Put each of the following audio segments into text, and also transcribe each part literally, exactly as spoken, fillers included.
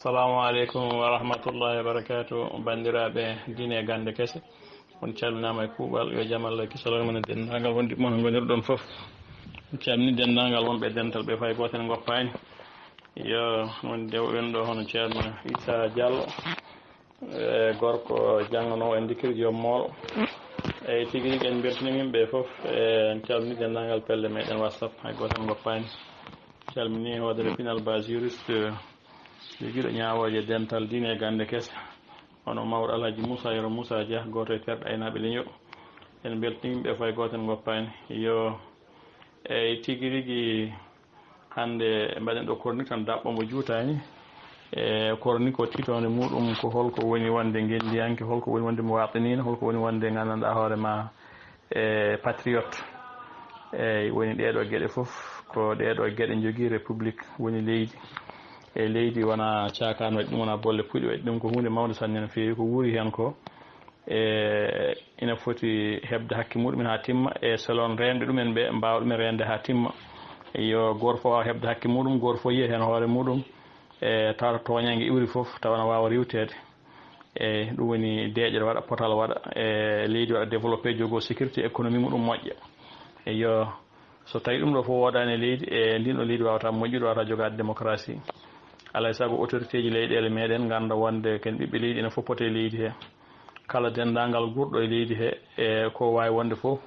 Assalamu aleykum wa rahmatullahi wa barakatuh. Banndiraaɓe diine e gannde kese, on calminaama e kuuɓal. Yo jam Allah e kisal won e denndaangal wondiɓɓe mon ngonirɗon fof. On calmini denndaangal wonɓe e dental ɓe, fay gooto en ngoppaani. Yo wonde wonɗo hono Ceerno Issa Diallo, e gorko jannganoowo e Ndikirji, yo moolo. Eyi, tigi rigi, en mbeltiniima yimɓe fof. E, en calmini denndaangal pelle meɗen WhatsApp, hay gooto en ngoppaani. Calmini hoodere pinal, ba juriste, jogiiɗo ñaawooje dental diine e gannde kese, hono mawɗo Alhaji Moussa Yero Moussa Dia, gooto e terɗe aynaaɓe leñol. En mbeltiniima yimɓe, fay gooto en ngoppaani. Yo, eyi, tigi rigi, hannde mbaɗen ɗo kornik tan daɓɓo mbo juutaani. E kornik o, tiitoonde muɗum ko holko woni wonde ngenndiyanke, holko woni wonde mo waaɗaniino, holko woni wonde nganndanɗaa hoore ma e patriote. Eyi, woni ɗeeɗo geɗe fof, ko ɗeeɗo geɗe njogii République, woni leydi. E leydi wona caakaan waɗi ɗum, wona bolle puyɗe waɗi ɗum, ko huunde mawnde sanne no feewi, ko wuuri heen ko. E ina foti heɓde hakke muɗum en haa timma, e selon reenɓe ɗumen ɓe, mbaawa ɗumen reende haa timma. Yo gooto fof waawa heɓde hakke muɗum, gooto fof yiya heen hoore muɗum, e tawata tooñaange iwri fof, tawa na waawa riiwteede. E ɗum woni deeƴere waɗa, potal waɗa, e leydi waɗa développé, jogoo sécurité, économie muɗum moƴƴa. E yo, so tawi ɗum ɗo fof woodaani e leydi, e ndin ɗo leydi waawata moƴƴude, waawata jogaade démocratie. Alaa e sago autorité ji leyɗeele meɗen ngannda wonde ken ɓiɓɓe leydi, enen fof pote e leydi he. Kala denndaangal guurɗo e leydi he, e ko waawi wonde fof,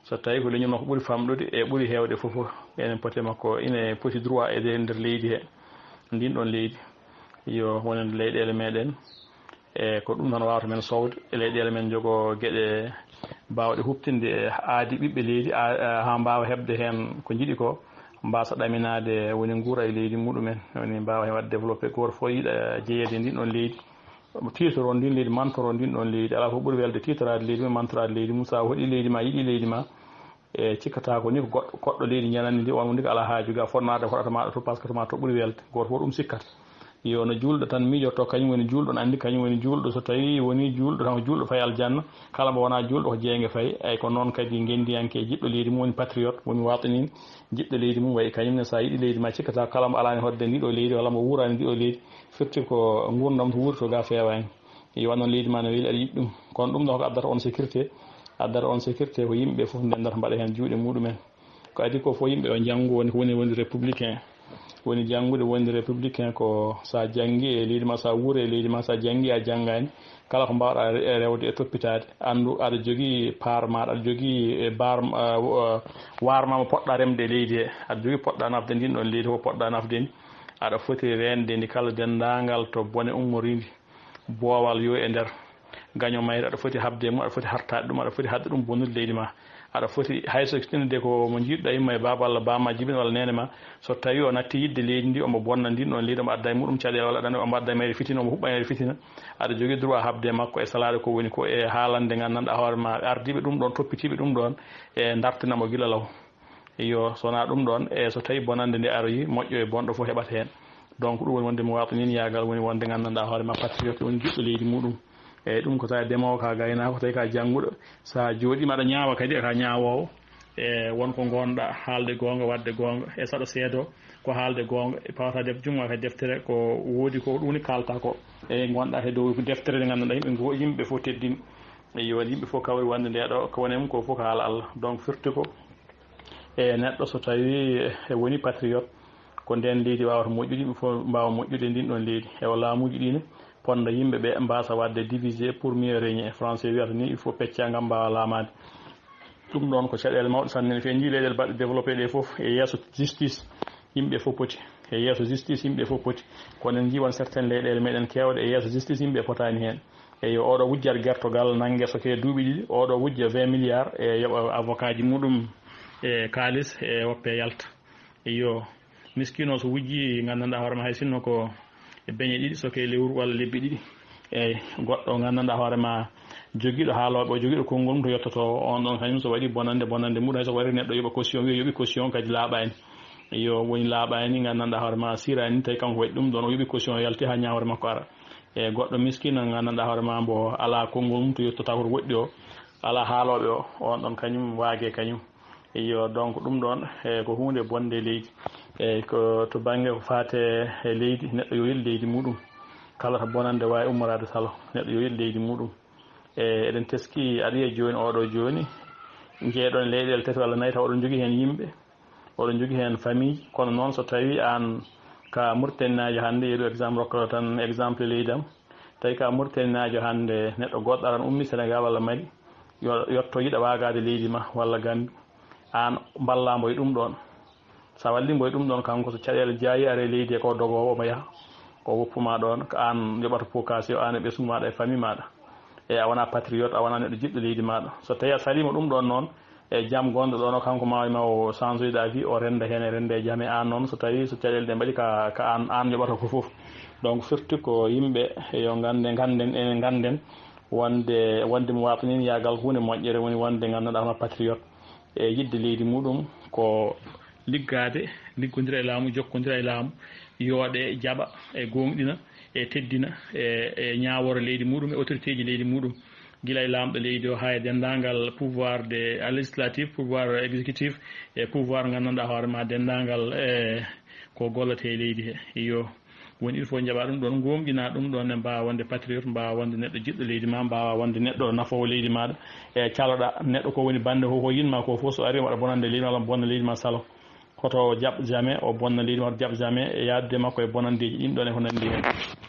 so tawi ko leñol makko ɓuri famɗude e ɓuri heewde fof, enen pote makko ina poti droit e nder leydi he, ndin ɗon leydi. Yo wonen leyɗeele meɗen, e ko ɗum tan wawata men sowde e leyɗeele men, jogo geɗe bawɗe huɓtinde e aadi ɓiɓɓe leydi, a- a- haa mbawa heɓde heen ko njiɗi ko, mbasa ɗaminaade woni nguura e leydi muɗumen, woni mbawa heen waɗde développé. Gooto fof yiɗa jeyeede e ndin ɗon leydi, titoro ndin leydi, mantoro ndin ɗon leydi. Alaa fof ɓuri welde titoraade leydi mum, mantoraade leydi mum. So a hoɗi leydi ma, yiɗi leydi ma, e cikkata ko ni ko goɗɗo, goɗɗo leydi njanandi ndi, on ndi ko alaa haaju, ga fotnaade hoɗata maɗa to, par ce que to ma to ɓuri welde. Gooto fof ɗum sikkata. Yo no juulɗo tan miijorto, kañum woni juulɗo, no anndi kañum woni juulɗo. So tawi woni juulɗo tan, ko juulɗo fayi aljanna. Kala mbo wona juulɗo, ko jeynge fayi. Eyyi, ko noon kadi ngenndiyanke, jiɗɗo leydi mum, woni patriote, woni wataniin, jiɗɗo leydi mum, wayi kañum ne, so a yiɗi leydi ma, cikkata kala mbo alaani hoɗde ndi ɗo leydi, walla mbo wuuraani ndi ɗo leydi, firti ko nguurndam to wuuri to ga feewaani. Yo, wano leydi ma no weli, aɗa yiɗi ɗum. Kono ɗum ɗo ko addata on sécurité, addata on sécurité ko yimɓe fof ndendata, mbaɗa heen juuɗe muɗumen. Ko adi ko fof yimɓe o njanngu, woni ko woni, woni républicain. Woni janngude, woni républicain ko sa janngi e leydi ma, sa wuuri e leydi ma, sa janngi, a janngaani, kala ko mbawɗa re- rewde e toppitaade, anndu aɗa jogii paar maɗa, aɗa jogii e bar, uh, waar ma mo poɗɗa remde e leydi he, aɗa jogii poɗɗa nafde ndin ɗon leydi, ko poɗɗa nafde ndi, aɗa foti reende ndi kala denndaangal to bone ummorii ndi. Boowal yo e nder gaño mayre, aɗa foti haɓde e mum, aɗa foti hartaade ɗum, aɗa foti haɗde ɗum bonnude leydi ma. Aɗa foti, hay so tinde ko mo njiɗɗa imma e baaba walla bamma jibin walla neene ma, so tawi o natti yiɗde leydi ndi, omo bonna ndin ɗon leydi, omo adda e muɗum caɗeele walla aɗa omo adda e mayre fitina, omo huɓɓa e mayre fitina, aɗa jogii droit haɓde e makko e salaade ko woni ko e haalande nganndanɗaa hoore ma ardiiɓe ɗum ɗon, toppitiiɓe ɗum ɗon, e dartina mo gila law. Iyo, so wonaa ɗum ɗoon, e so tawii bonannde nde aroyi, moƴƴo e bonɗo fof heɓat heen. Donc, ɗum woni wonde mi waawta nin yaagal, woni wonde nganndanɗaa hoore ma patriote, woni jiɗɗo leydi muɗum. Eeyi, ɗum ko tawi demoowo, ka gaynaako, tawi ka jannguɗo, so a jooɗiima aɗa ñaawa kadi, ka ñaawoowo, e won ko ngonɗaa, haalde goonga, waɗde goonga, e saɗa seedo ko haalde goonga, e pawata def junngo kadi deftere ko woodi ko ɗum ni kaalta ko. Eeyi, ngonɗaa he dow deftere nde nganndanɗaa yimɓe ngo, yimɓe fof teddini. Eeyi, won yimɓe fof kawri wonde nde ɗo, ko woni mum ko fof ko haala Allah. Donc, firti ko e neɗɗo, so tawi e woni patriote, ko nden leydi wawata moƴƴude, yimɓe fof mbawa moƴƴude ndin ɗon leydi. E o laamuji ɗi ne ponda yimɓe ɓe mbasa wadde divisé pour mieux régner. Français wiyata ni, il faut pecca ngam mbawa laamaade. Ɗum ɗon ko caɗeele mawɗe sanne. Fen jii leyɗeele baɗɗe développé ɗe fof, e yeeso justice yimɓe fof poti. E yeeso justice yimɓe fof poti. Kono en jii won certaine leyɗeele meɗen kewɗe, e yeeso justice yimɓe potaani heen. Eyo, oɗo wujjat gertogal, nannge so ke duuɓi ɗiɗi, oɗo wujja vingt milliards, e yoɓa avocat ji muɗum e kaalis, e woppe yalta. Eyo, miskino so wujji, nganndanɗaa hoore ma, hay sinno ko beñe ɗiɗi, so ke lewru walla lebbi ɗiɗi. Eyi, goɗɗo nganndanɗaa hoore ma, jogiiɗo haalooɓe o, jogiiɗo konngol mum to yettoto, on ɗon kañum so waɗi bonannde, bonannde muɗum, hay so waɗi neɗɗo yoɓa caution, wiya yoɓi caution, kadi laaɓaani. Eyo, woni laaɓaani, nganndanɗaa hoore ma, siraani, tawi kanko waɗi ɗum ɗon, o yoɓi caution, o yalti haa ñaawre makko ara. E goɗɗo miskino nganndanɗaa hoore ma mbo alaa konngol mum to yettota ko to woɗɗi o, alaa haalooɓe o, on ɗon kañum waage kañum. Iyo, donc ɗum ɗon, e ko huunde bonde e leydi. E ko to bannge ko faate e leydi, neɗɗo yo yiɗ leydi muɗum. kala to bonande waawi ummoraade salo, neɗɗo yo yiɗ leydi muɗum. E eɗen teski aɗa yiya jooni, oɗo jooni, njeeɗon leyɗeele tati walla nayi, tawa oɗon njogii heen yimɓe, oɗon njogii heen famille. Kono noon, so tawii aan ka Muritaninaajo hannde, yeru exemple, rokkata tan exemple leydi am, tawi ka Muritaninaajo hannde, neɗɗo goɗɗo aran ummi Senegal walla Mali, yo yotto yiɗa waagaade leydi ma walla Gambi, aan mballaa mbo e ɗum ɗoon. So a wallii mbo e ɗum ɗoon, kanko so caɗeele jaayi, ara e leydi he, ko dogoowo, omo yaha, o woppu ma ɗoon, ko aan yoɓata pokasi o, aan e ɓesngu maaɗa e famille maaɗa. E a wonaa patriote, a wonaa neɗɗo jiɗɗo leydi maaɗa. So tawii a saliima ɗum ɗoon noon, e jam gonɗo ɗoon o, kanko ma, ma o change d'avis, o rennda heen e rennde jam e aan noon. So tawii so caɗeele ɗe mbaɗi ka, ka aan, aan yoɓata ko fof. Donc, firti ko yimɓe yo ngannde, ngannden, enen ngannden wonde, wonde mo waaɓtaniino yaagal huunde moƴƴere woni wonde nganndanɗaa hono patriote. E yiɗde leydi muɗum ko liggaade, liggondira e laamu, jokkondira e laamu, yooɗe, jaɓa, e gooŋɗina, e teddina, e, e ñaawora leydi muɗum, e autorité ji leydi muɗum, gila e laamɗo leydi o, haa e denndaangal pouvoir de, législatif, pouvoir exécutif, e pouvoir nganndanɗaa hoore ma, denndaangal, e, ko gollata e leydi he. Iyo. Woni, il faut njaɓa ɗum ɗoon, ngoomɗina ɗum ɗoon, ne mbaawa wonde patriote, mbaawa wonde neɗɗo jiɗɗo leydi ma, mbaawa wonde neɗɗo nafoowo leydi maaɗa. E caloɗa neɗɗo ko woni bannde ko, ko yinma ko fof, so ari waɗa bonande leydi ma, walla bonna leydi ma salo. Hoto jaɓ jamais o bonna leydi ma, hoto jaɓ jamais e yaadde makko e bonandeeji ɗin ɗoon e ko nanndi heen.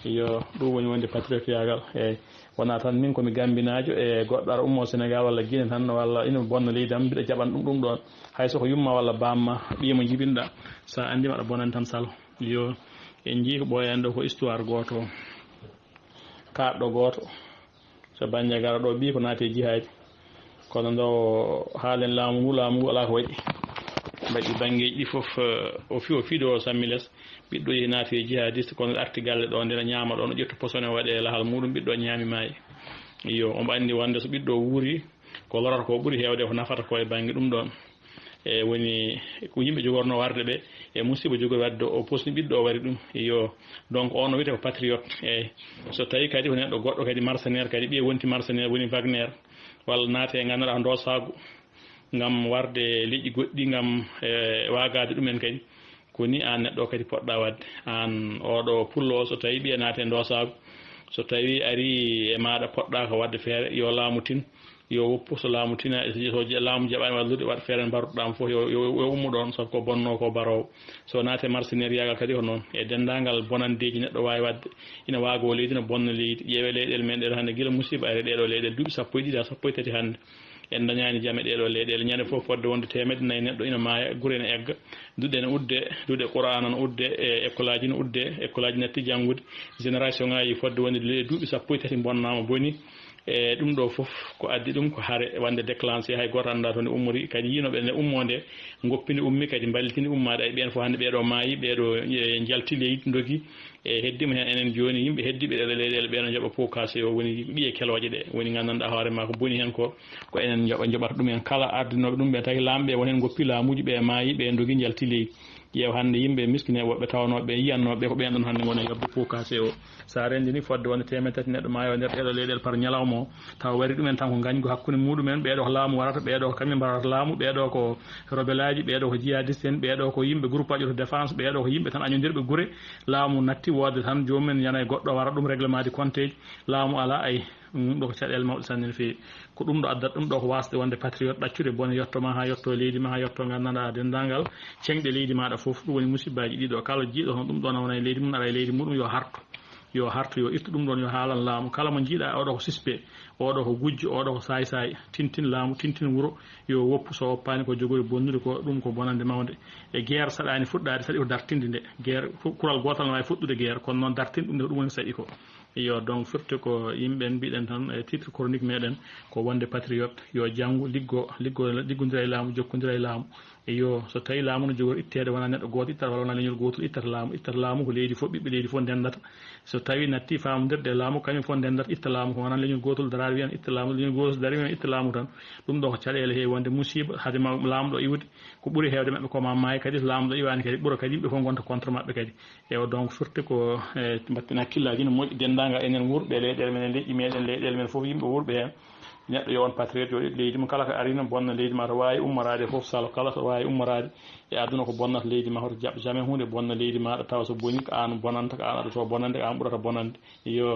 Iyo, ɗum woni wonde patriote yaagal. Eeyi, wonaa tan min ko mi gambinaajo e goɗɗo ara ummo Senegal walla Guinée tan, walla ina bonna leydi am, mbiɗa jaɓan ɗum ɗum ɗoon. Hay so ko yumma walla bamma, ɓiye mo njibinɗa, so a anndi maɗa bonani tan salo. Iyo, en njii ko ɓooyaani ɗo ko histoire gooto, kaɗɗo gooto. So Bandiagara ɗo ɓii ko naati e jihaadi. Kono ndo haalen laamu ngu, laamu ngu alaa ko waɗi. Mbaɗi banngeeji ɗi fof, eh, o fi, o fiɗo o sammi les. Ɓiɗɗo yehi naati e jihadiste, kono arti galle ɗo, nde na ñaama ɗo, no ƴettu posone o waɗe lahal muɗum, ɓiɗɗo ñaami maayi. Iyo, omo anndi wonde so ɓiɗɗo wuuri, ko lorata ko ɓuri heewde ko nafata ko e bannge ɗum ɗoon. E woni ko yimɓe jogorno warde ɓe, e musiba jogori wadde o posni ɓiɗɗo o wari ɗum. Iyo, donc on o wiyete ko patriote. Eyi, so tawi kadi ko neɗɗo goɗɗo kadi mercenaire, kadi ɓiye wonti mercenaire, woni Wagner, walla naate e nganndanɗaa ko ndosaagu ngam warde leƴƴi goɗɗi, ngam, e, waagaade ɗumen kadi, ko ni aan neɗɗo kadi poɗɗa wadde. Aan oɗo pullo o, so tawi ɓiye naate e ndosaagu, so tawi ari e maaɗa, poɗɗa ko wadde feere, yo laamu tin, yo woppu. So laamu tina, so je-, laamu jaɓaani wallude, waɗ feere mbaruɗo ɗam fof, yo, yo, yo ummu ɗoon, sabu ko bonnoo ko baroowo. So naate mercenaire yaagal kadi ko noon. E denndaangal bonandeeji neɗɗo waawi waɗde, ina waago leydi, ina bonna leydi. Ƴeewe leyɗeele men ɗe hannde, gila musiba ari ɗee ɗoo leyɗeele, duuɓi sappo e ɗiɗi haa sappo e tati hannde. En ndañaani jam e ɗee ɗoo leyɗeele. Ñande fof fodde wonde teemedde nayi neɗɗo ina maaya, gure ina egga, duɗe ina udde, duɗe Qur'aana ina udde, e ekkolaaji ina udde, ekkolaaji natti janngude, génération ŋaaji fodde wonde le-, duuɓi sappo e tati bonnaama, boni. E ɗum ɗo fof ko addi ɗum ko hare wonde déclenché, hay gooto anndaa to nde ummori, kadi yiinooɓe nde ummoo nde, ngoppi nde ummi, kadi mballitini ummaade, ay ɓeen fof hannde ɓee ɗoo maayi, ɓee ɗoo, e, njalti leydi, ndogi. E heddiima heen enen jooni, yimɓe heddiiɓe ɗee ɗoo leyɗeele ɓee no njaɓa pot cassé o, woni ɓiye kelooje ɗe, woni nganndanɗaa hoore maa ko boni heen ko, ko enen njaɓa, njaɓata ɗum en. Kala ardinooɓe ɗum ɓe, tawi laamɓe won heen ngoppi laamuuji, ɓe maayi, ɓe ndogi njalti leydi. Ƴeew hannde yimɓe miskineeɓe woɓɓe tawnooɓe ɓe, yiyannooɓe ɓe ko ɓeen ɗoon hannde ngoni e yoɓde pot cassé o. So a renndini fodde wonde teemedde tati neɗɗo maayo e nder ɗee ɗoo leyɗeele par ñalawma o, tawa wari ɗumen tan ko ngañgu hakkunde muɗumen, ɓee ɗoo ko laamu warata, ɓee ɗoo ko kamɓe mbarata laamu, ɓee ɗoo ko rebelaaji, ɓee ɗoo ko jihadiste en, ɓee ɗoo ko yimɓe groupe aji auto défense, ɓee ɗoo ko yimɓe tan añondirɓe gure, laamu natti woodde tan, joomum en yana e goɗɗo wara ɗum, règlement de compte ji, laamu alaa, ay, ɗum ɗo ko caɗeele mawɗe sanne no feewi. Ko ɗum ɗo addata ɗum ɗo ko waasde wonde patriote, ɗaccude bone yetto ma, haa yetto leydi ma, haa yetto nganndanɗaa denndaangal ceŋɗe leydi maaɗa fof. Ɗum woni musibbaaji ɗiɗo. Kala jiiɗo hono ɗum ɗo na wona e leydi mum, ara e leydi muɗum, yo harto. Yo harto, yo ittu ɗum ɗoon, yo haalan laamu. Kala mo njiiɗaa, oɗo ko suspect, oɗo ko gujjo, oɗo ko saay-saay, tintin laamu, tintin wuro, yo woppu. So woppaani, ko jogori bonnude ko, ɗum ko bonande mawnde. E guerre saɗaani fuɗɗaade, saɗi ko dartinde nde. Guerre, fu-, kural gootal ne waawi fuɗɗude guerre, kono noon dartinde ɗum nde ko ɗum woni saɗi ko. Iyo, donc, firti ko yimɓe en mbiɗen tan e titre chronique meɗen ko wonde patriote, yo janngu, liggo, liggo, liggondira e laamu, jokkondira e laamu. Iyo, so tawi laamu no jogori itteede, wona neɗɗo gooto ittata, walla wona leñol gootol ittata laamu, ittata laamu ko leydi fof, ɓiɓɓe leydi fof ndendata. So tawi natti faamondirde e laamu, kañum fof ndendata, itta laamu, ko wona leñol gootol daraade wiyan itta laamu, leñol gootol so dari wiyan itta laamu tan. Ɗum ɗo ko caɗeele heewi wonde musiba, hade ma laamɗo iwde, ko ɓuri heewde maɓɓe ko ma maayi, kadi so laamɗo iwaani kadi ɓura kadi yimɓe fof ngonta contre maɓɓe kadi. Ewa, donc, firti ko, e, mbatten hakkillaaji no moƴƴi, denndaangal enen wuurɓe e leyɗeele men, e leƴƴi meɗen, leyɗeele men fof, yimɓe wuurɓe heen. Neɗɗo yo on patriote, yo ɗeɗ leydi mum. Kala ko arino bonna leydi ma, to waawi ummoraade fof, salo kala to waawi ummoraade e aduna ko bonnata leydi ma, hoto jaɓ jamais huunde bonna leydi maɗa, tawa so boni ko an bonanta, ko an aɗato bonande, ko an ɓurata bonande. Yo.